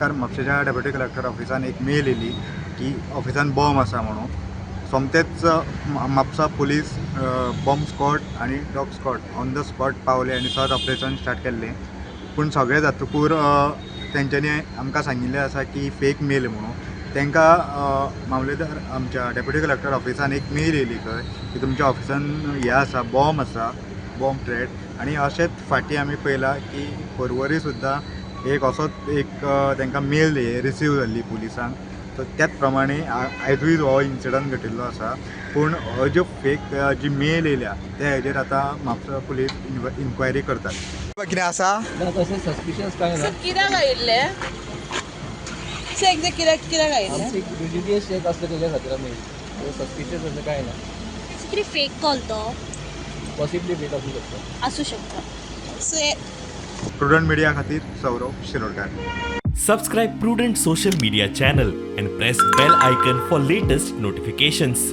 कारण म्हापशेच्या deputy collector ऑफिसान एक मेल येयली की ऑफिसान बॉम्ब आसा म्हणून. सोमतेच म्हापसा पुलीस, बॉम्ब स्क्वॉड आनी dog squad on the spot पावले आनी सर्च ऑपरेशन स्टार्ट केल्लें. पूण सगळें जातकूर तेंच्यांनी आमकां सांगिल्लें आसा की फेक मेल म्हणून. तांकां मामलेदार आमच्या डेप्युटी कलेक्टर ऑफिसान एक मेल येयली खंय की तुमच्या ऑफिसान हें आसा, बॉम्ब आसा, बॉम्ब थ्रेट. आनी अशेंच फाटीं आमी पळयलां की परवरी सुद्दां एक असोच एक तांकां मेल रिसीव जाल्ली पुलिसांक. सो त्याच प्रमाणे आयजूय हो इन्सिडंट घटिल्लो आसा. पूण हो ज्यो फेक जी मेल येयल्या त्या हेजेर आतां म्हापसा पुलीस इन्क्वायरी करतात. कितें आसा? ना, तशें सस्पिशियस कांय ना. सर, कित्याक आयिल्ले? सर, एक्झॅक्ट कित्याक आयिल्ले? आमची रिलिजियस चेक आसले तेज्या खातीर आमी सस्पिशियस अशें कांय ना. कितें फेक कॉल तो? पॉसिबली फेक आसूं शकता. आसूं शकता. सो प्रुडंट मिडिया खातीर Sourav Shirodkar. Subscribe Prudent Social Media channel and press bell icon for latest notifications.